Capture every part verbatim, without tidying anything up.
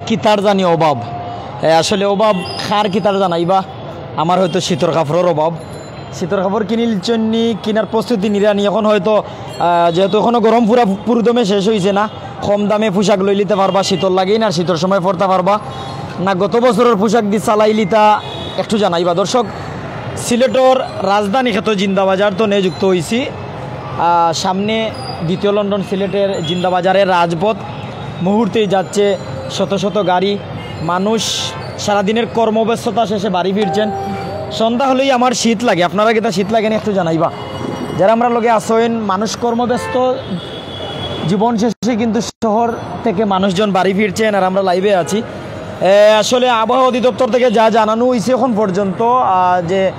কিতার জানি অভাব। এ, আসলে অভাব কার কিতার জানাইবা, আমার হয়তো শীতর কাপড়র অভাব। শীতর কাপড় কিনিলছইন নি, কিনার প্রস্তুতি নিরা নি। এখন হয়তো, আহ, যেহেতু এখনো গরম পুরা পুরোদমে শেষ অইছে না, কম দামে পোশাক লইলিতা পারবা, শীতর লাগেইন আর শীতর সময় পরতা পারবা না। গত বছরর পোশাক দি চালাইলিতা একটু জানাইবা। দর্শক, সিলেটর রাজধানী খ্যাত জিন্দাবাজার তনে যুক্ত অইছি। আহ, সামনে দ্বিতীয় লন্ডন সিলেটের জিন্দাবাজারের রাজপথ। মুহূর্তেই যাচ্ছে শত শত গাড়ি। মানুষ সারাদিনের কর্মব্যস্ততা শেষে বাড়ি ফিরছেন। সন্ধ্যা হলেই আমার শীত লাগে। আপনারা কিতা শীত লাগে নি একটু জানাইবা। যারা আমরার লগে আছইন, মানুষ কর্মব্যস্ত জীবন শেষে কিন্তু শহর থেকে মানুষজন বাড়ি ফিরছেন, আর আমরা live-এ আছি। এ, আসলে আবহাওয়া অধিদপ্তর থেকে যা জানানো হইছে এখন পর্যন্ত, আহ, যে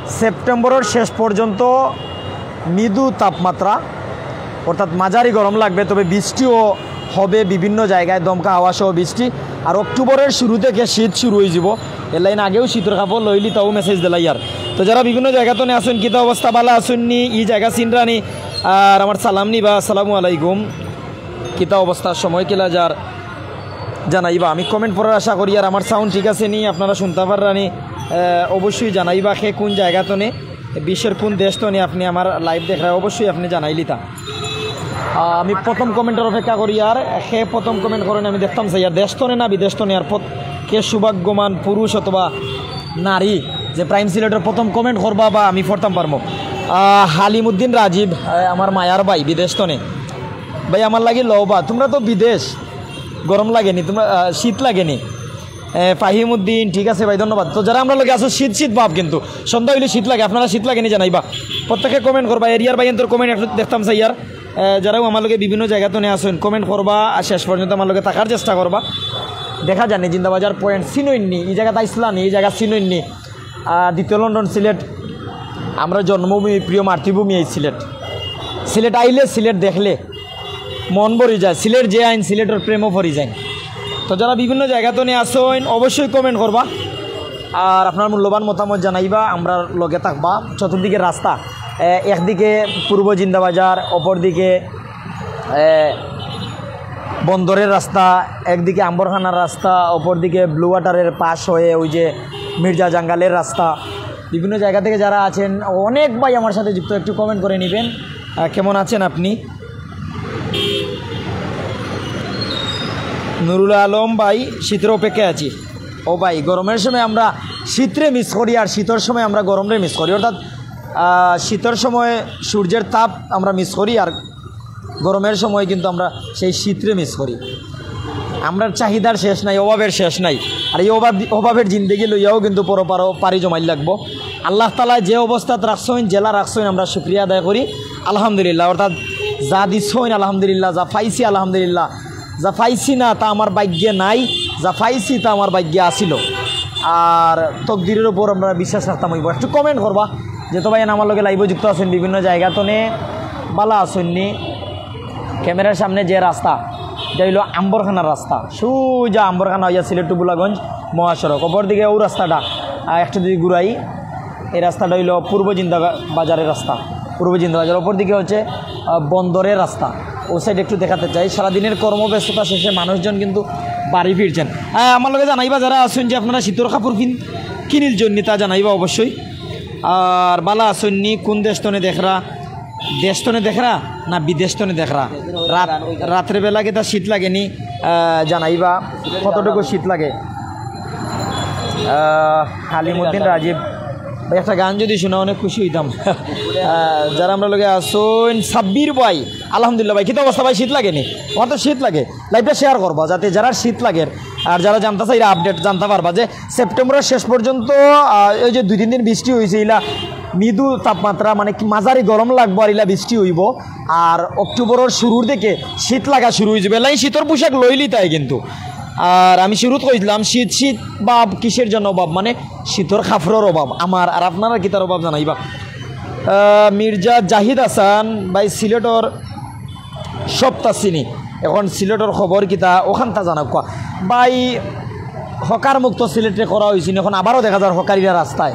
সেপ্টেম্বরের শেষ পর্যন্ত মৃদু তাপমাত্রা, অর্থাৎ মাঝারি গরম লাগবে, তবে বৃষ্টিও হবে বিভিন্ন জায়গায়, দমকা হাওয়া সহ বৃষ্টি। আর অক্টোবরের শুরু থেকে শীত শুরু হয়ে যাব। এর লাইন আগেও শীতর কাপড় লইলিতাও message দিলাইয়ার। তো যারা বিভিন্ন জায়গা তনে আছইন, কিতা অবস্থা, ভালা আছইন নি, ই জায়গা চিনরা নি, আর আমার সালাম নিবা, আসসালামু আলাইকুম। কিতা অবস্থা, সময় কিলা যার জানাইবা। আমি comment পড়ার আশা করি, আর আমার sound ঠিক আছে নি, আপনারা শুনতা পাররা নি, আহ, অবশ্যই জানাইবা। কে কোন জায়গা তনে, বিশ্বের কোন দেশ তনে আপনি আমার live দেখরা, অবশ্যই আপনি জানাইলিতা। আহ, আমি প্রথম comment-এর অপেক্ষা করি, আর কে প্রথম comment করেন আমি দেখতাম চাই। আর দেশ তনে না বিদেশ তনে, আর প্রত-, কে সৌভাগ্যবান পুরুষ অথবা নারী যে Prime সিলেটর প্রথম comment করবা বা আমি পড়তাম পারমু। আহ, হালিমুদ্দিন রাজীব, আহ, আমার মায়ার ভাই বিদেশ তনে। ভাই, আমার লাগি লও বা, তোমরা তো বিদেশ, গরম লাগে নি, তোমরা, আহ, শীত লাগে নি। এ, ফাহিমুদ্দিন, ঠিক আছে ভাই, ধন্যবাদ। তো যারা আমরার লগে আছো, শীত শীত ভাব, কিন্তু সন্ধ্যা হইলে শীত লাগে, আপনারা শীত লাগে নি জানাইবা। প্রত্যেকে comment করবা, এরিয়ার ভাই তোর comment একটু দেখতাম চাই আর। এ, যারাও আমার লগে বিভিন্ন জায়গা তনে আছইন, comment করবা আর শেষ পর্যন্ত আমার লগে থাকার চেষ্টা করবা। দেখা যায়নি জিন্দাবাজার point চিনইন নি, এই জায়গাত আইসলা নি, এই জায়গা চিনইন নি। আহ, দ্বিতীয় লন্ডন সিলেট, আমরা জন্মভূমি, প্রিয় মাতৃভূমি এই সিলেট। সিলেট আইলে, সিলেট দেখলে মন ভরি যায়। সিলেট যে আইন, সিলেটর প্রেমও ভরি যায়। তো যারা বিভিন্ন জায়গা তনে আছইন, অবশ্যই comment করবা, আর আপনার মূল্যবান মতামত জানাইবা, আমরার লগে থাকবা। চতুর্দিকে রাস্তা, এ, একদিকে পূর্ব জিন্দাবাজার, অপরদিকে, এ, বন্দরের রাস্তা, একদিকে আম্বরখানার রাস্তা, অপরদিকে ব্লু ওয়াটারের পাশ হয়ে ওই যে মির্জা জাঙ্গালের রাস্তা। বিভিন্ন জায়গা থেকে যারা আছেন, অনেক ভাই আমার সাথে যুক্ত, একটু comment করে নিবেন। আহ, কেমন আছেন আপনি? নুরুল আলম ভাই, শীতের অপেক্ষায় আছি। ও ভাই, গরমের সময় আমরা শীতরে miss করি, আর শীতের সময় আমরা গরমরে miss করি। অর্থাৎ, আহ, শীতের সময় সূর্যের তাপ আমরা miss করি, আর গরমের সময় কিন্তু আমরা সেই শীতরে miss করি। আমরার চাহিদার শেষ নাই, অভাবের শেষ নাই। আর এই অভাব, অভাবের জিন্দেগি লইয়াও কিন্তু পরপারও পাড়ি জমাইল লাগবো। আল্লাহ তাআলা যে অবস্থাত রাখছইন, যেলা রাখছইন, আমরা শুকরিয়া আদায় করি, আলহামদুলিল্লাহ। অর্থাৎ যা দিছইন আলহামদুলিল্লাহ, যা পাইছি আলহামদুলিল্লাহ, যা পাইছি না তা আমার ভাগ্যে নাই, যা পাইছি তা আমার ভাগ্যে আছিল। আর তকদিরের উপর আমরা বিশ্বাস রাখতাম অইবো। একটু comment করবা, যেহেতু ভাই আমার লগে live-ও যুক্ত আছইন, বিভিন্ন জায়গা তনে ভালা আছইন নি। ক্যামেরার সামনে যে রাস্তা, এটা হইলো আম্বরখানার রাস্তা, সোজা আম্বরখানা হইয়া সিলেট টু ভোলাগঞ্জ মহাসড়ক। অপরদিকে ও রাস্তাটা, আহ, একটু যদি ঘুরাই, এই রাস্তাটা হইলো পূর্ব জিন্দাবাজারের রাস্তা, পূর্ব জিন্দাবাজার। অপরদিকে হচ্ছে, আহ, বন্দরের রাস্তা। ও side একটু দেখাতে চাই। সারাদিনের কর্মব্যস্ততা শেষে মানুষজন কিন্তু বাড়ি ফিরছেন। আহ, আমার লগে জানাইবা যারা আছইন যে আপনারা শীতর কাপড় কিন-, কিনিলছইন নি, তা জানাইবা অবশ্যই। আর ভালা আছইন নি, কোন দেশ তনে দেখরা, দেশ তনে দেখরা না বিদেশ তনে দেখরা? রাত, রাত্রে বেলা কিতা শীত লাগে নি? আহ, জানাইবা কতটুকু শীত লাগে। আহ, হালিমুদ্দিন রাজীব ভাই, একটা গান যদি শোনা, অনেক খুশি হইতাম। আহ, যারা আমরার লগে আছইন, সাব্বির ভাই, আলহামদুলিল্লাহ ভাই, কিতা অবস্থা ভাই, শীত লাগে নি? আমার তো শীত লাগে। Live-টা share করবা, যাতে যারা শীত লাগে আর যারা জানতা চাইরা update জানতা পারবা যে সেপ্টেম্বরের শেষ পর্যন্ত, আহ, এই যে দুই তিন দিন বৃষ্টি হইছে, ইলা মৃদু তাপমাত্রা, মানে কি মাঝারি গরম লাগবো, আর ইলা বৃষ্টি হইবো। আর অক্টোবরের শুরুর দিকে শীত লাগা শুরু হয়ে যাবে। লাই শীতর পোশাক লইলিতায় কিন্তু। আর আমি শুরুত কইছিলাম, শীত শীত ভাব, কিসের জন্য অভাব? মানে শীতর কাপড়র অভাব আমার, আর আপনারা কিতার অভাব জানাইবা। আহ, মির্জা জাহিদ হাসান ভাই, সিলেটর সবতা চিনি। এখন সিলেটর খবর কিতা, ওখানতা জানাউক্কা। ভাই, হকার মুক্ত সিলেটরে করা হইছে নি, এখন আবারও দেখা যার হকারিরা রাস্তায়।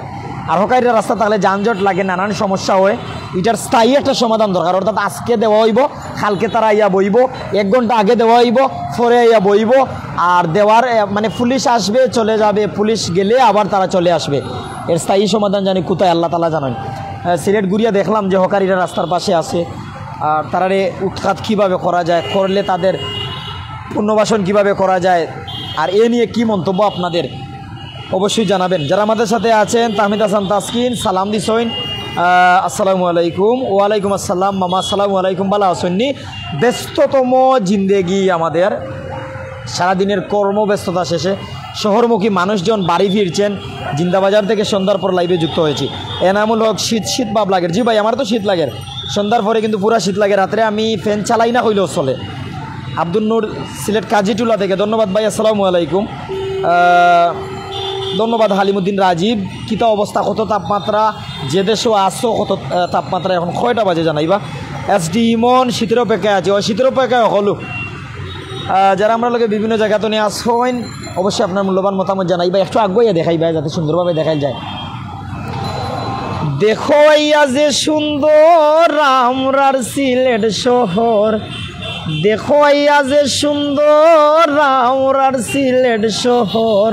আর হকারিরা রাস্তা থাকলে যানজট লাগে, নানান সমস্যা হয়। এটার স্থায়ী একটা সমাধান দরকার। অর্থাৎ আজকে দেওয়া হইব, কালকে তারা আইয়া বইব, এক ঘন্টা আগে দেওয়া হইব, পরে আইয়া বইব। আর দেওয়ার, এ, মানে, পুলিশ আসবে, চলে যাবে, পুলিশ গেলে আবার তারা চলে আসবে। এর স্থায়ী সমাধান জানি কোথায়, আল্লাহ তাআলা জানেন। আহ, সিলেট ঘুরিয়া দেখলাম যে হকারিরা রাস্তার পাশে আছে, আর তারারে উৎখাত কিভাবে করা যায়, করলে তাদের পুনর্বাসন কিভাবে করা যায়, আর এ নিয়ে কি মন্তব্য আপনাদের, অবশ্যই জানাবেন। যারা আমাদের সাথে আছেন, তাহমিদ হাসান তাসকিন সালাম দিছইন, আহ, আসসালামু আলাইকুম। ওয়ালাইকুম আসসালাম মামা, আসসালামু আলাইকুম। ভালা আছইন নি? ব্যস্ততম জিন্দেগি আমাদের, সারাদিনের কর্মব্যস্ততা শেষে শহরমুখী মানুষজন বাড়ি ফিরছেন। জিন্দাবাজার থেকে সন্ধ্যার পর লাইভে যুক্ত হয়েছি। এনামুল হক, শীত শীত ভাব লাগের। জি ভাই, আমার তো শীত লাগের, সন্ধ্যার পরে কিন্তু পুরা শীত লাগে। রাত্রে আমি ফ্যান চালাই না কইলেও চলে। আব্দুল নূর, সিলেট কাজীটুলা থেকে, ধন্যবাদ ভাই, আসসালামু আলাইকুম। আহ, ধন্যবাদ হালিমুদ্দিন রাজীব। কিতা অবস্থা, কত তাপমাত্রা, যে দেশও আসো, কত, আহ, তাপমাত্রা? এখন কয়টা বাজে জানাইবা? এসডি ইমন, শীতের অপেক্ষায় আছি। ও, শীতের অপেক্ষায় হলো। আহ, যারা আমরার লগে বিভিন্ন জায়গা তো নিয়ে আসইন, অবশ্যই আপনার মূল্যবান মতামত জানাইবা। একটু আগুয়াইয়া দেখাইবা, যাতে সুন্দরভাবে দেখাই যায়। দেখো আইয়া যে সুন্দর আমরার সিলেট শহর, দেখো আইয়া যে সুন্দর আমরার সিলেট শহর,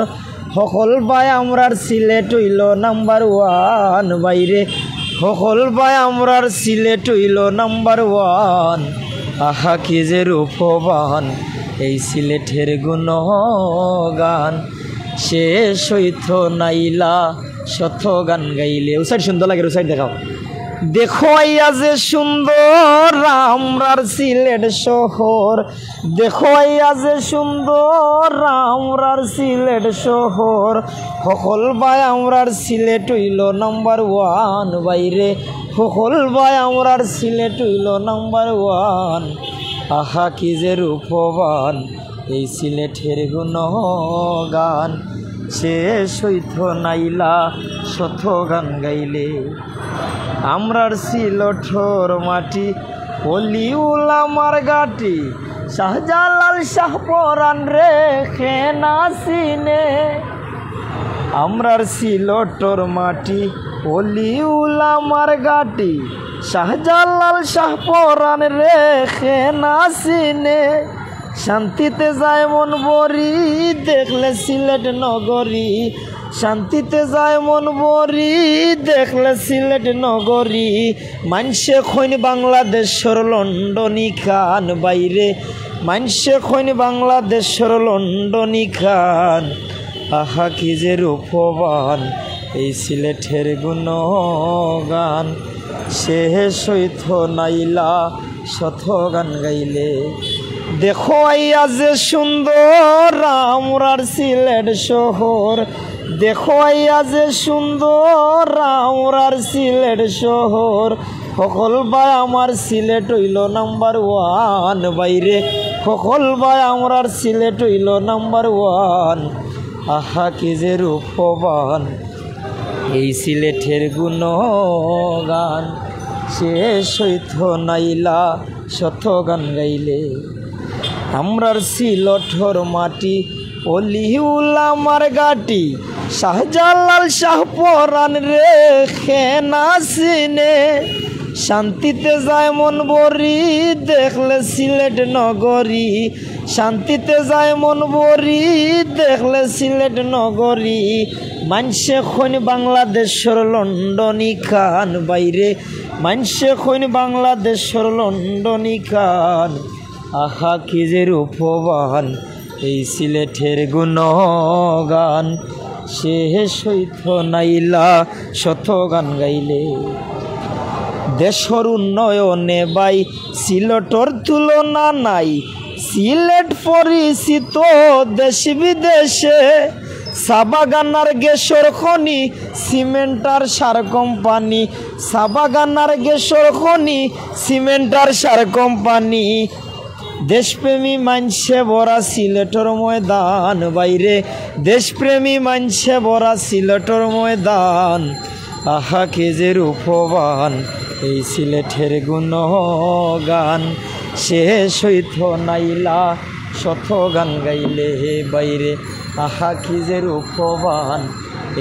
হকল বায় আমরার সিলেট অইলো নাম্বার ওয়ান বাইরে, হকল বায় আমরার সিলেট অইলো নাম্বার ওয়ান। আহা কি যে রূপবান এই সিলেটের গুণগান, শেষ হইতো নাইলা শত গান গাইলে। ও সাইড সুন্দর লাগে, ও সাইড দেখাও। দেখো আইয়া যে সুন্দর আমরার সিলেট শহর, দেখো আইয়া যে সুন্দর আমরার সিলেট শহর, হকল বায় আমরার সিলেট অইলো নাম্বার ওয়ান বাইরে, হকল বায় আমরার সিলেট অইলো নাম্বার ওয়ান। আহা কি যে রূপবান এই সিলেটের গুণগান, শেষ হইতো নাইলা শত গান গাইলে। আমরার সিলটর মাটি, অলি উলামার গাটি, শাহজালাল শাহপরান রে কে না চিনে। আমরার সিলটর মাটি, অলি উলামার গাটি, শাহজালাল শাহপরান রে কে না চিনে। শান্তিতে যায় মন ভরি, দেখলে সিলেট নগরী। শান্তিতে যায় মন ভরি, দেখলে সিলেট নগরী। মানষে কইন বাংলাদেশর লন্ডনী খান বাইরে, মানষে কইন বাংলাদেশর লন্ডনী খান। আহা কি যে রূপবান এই সিলেটের গুণগান, শেষ হইতো নাইলা শত গান গাইলে। দেখো আইয়া যে সুন্দর আমরার সিলেট শহর, দেখো আইয়া যে সুন্দর আমরার সিলেট শহর, হকল বায় আমার সিলেট অইলো নাম্বার ওয়ান বাইরে, হকল বায় আমরার সিলেট অইলো নাম্বার ওয়ান। আহা কি যে রূপবান এই সিলেটের গুণগান, শেষ হইতো নাইলা শত গান গাইলে। আমরার সিলটর মাটি, অলি উলামার গাটি, শাহজালাল শাহপরান রে কে না চিনে। শান্তিতে যায় মন ভরি, দেখলে সিলেট নগরী। শান্তিতে যায় মন ভরি, দেখলে সিলেট নগরী। মানষে কইন বাংলাদেশর লন্ডনী খান বাইরে, মানষে কইন বাংলাদেশর লন্ডনী খান। আহা কি যে রূপবান এই সিলেটের গুণগান, শেষ হইতো নাইলা শত গান গাইলে। দেশর উন্নয়নে ভাই সিলটর তুলনা নাই, সিলেট পরিচিত দেশ বিদেশে। চা বাগান আর গ্যাসর খনি, সিমেন্ট আর সার কোম্পানি। চা বাগান আর গ্যাসর খনি, সিমেন্ট আর সার কোম্পানি। দেশপ্রেমী মানষে ভরা সিলেটর ময়দান বাইরে, দেশপ্রেমী মানষে ভরা সিলেটর ময়দান। আহা কি যে রূপবান এই সিলেটের গুণগান, শেষ হইতো নাইলা শত গান গাইলে বাইরে। আহা কি যে রূপবান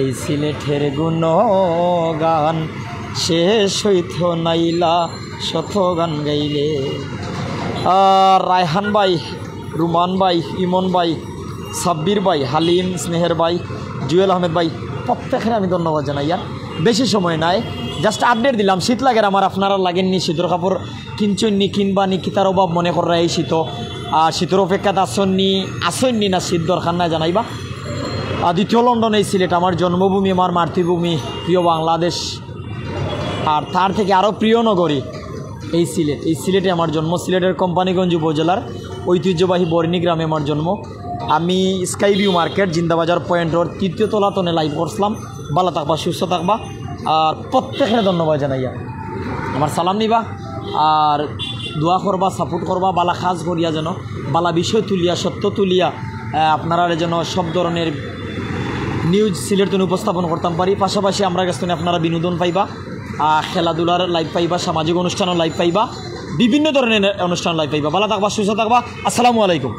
এই সিলেটের গুণগান, শেষ হইতো নাইলা শত গান গাইলে। আর রায়হান ভাই, রুমান ভাই, ইমন ভাই, সাব্বির ভাই, হালিম, স্নেহের ভাই, জুয়েল আহমেদ ভাই, প্রত্যেকরে আমি ধন্যবাদ জানাইয়ার। বেশি সময় নাই, just update দিলাম। শীত লাগের আমার, আপনারার লাগের নি? শীতর কাপড় কিনছইন নি, কিনবা নি, কিতার অভাব মনে কররা এই শীত? আর শীতর অপেক্ষাত আছইন নি, আছইন নি না শীত দরকার নাই জানাইবা। আর দ্বিতীয় লন্ডন, এই সিলেট আমার জন্মভূমি, আমার মাতৃভূমি, প্রিয় বাংলাদেশ। আর তার থেকে আরও প্রিয় নগরী এই সিলেট। এই সিলেটে আমার জন্ম, সিলেটের কোম্পানীগঞ্জ উপজেলার ঐতিহ্যবাহী বরিনী গ্রামে আমার জন্ম। আমি স্কাই ভিউ মার্কেট, জিন্দাবাজার পয়েন্টর তৃতীয় তলা তনে live করছিলাম। ভালা থাকবা, সুস্থ থাকবা, আর প্রত্যেকরে ধন্যবাদ জানাইয়া আমার সালাম নিবা, আর দোয়া করবা, support করবা, ভালা কাজ করিয়া যেন, ভালা বিষয় তুলিয়া, সত্য তুলিয়া, আহ, আপনারারে যেন সব ধরনের news সিলেট তনে উপস্থাপন করতাম পারি। পাশাপাশি আমরার গেছ তনে আপনারা বিনোদন পাইবা, আহ, খেলাধুলার live পাইবা, সামাজিক অনুষ্ঠানর live পাইবা, বিভিন্ন ধরনের অনুষ্ঠান live পাইবা। ভালা থাকবা, সুস্থ থাকবা। আসসালামু আলাইকুম।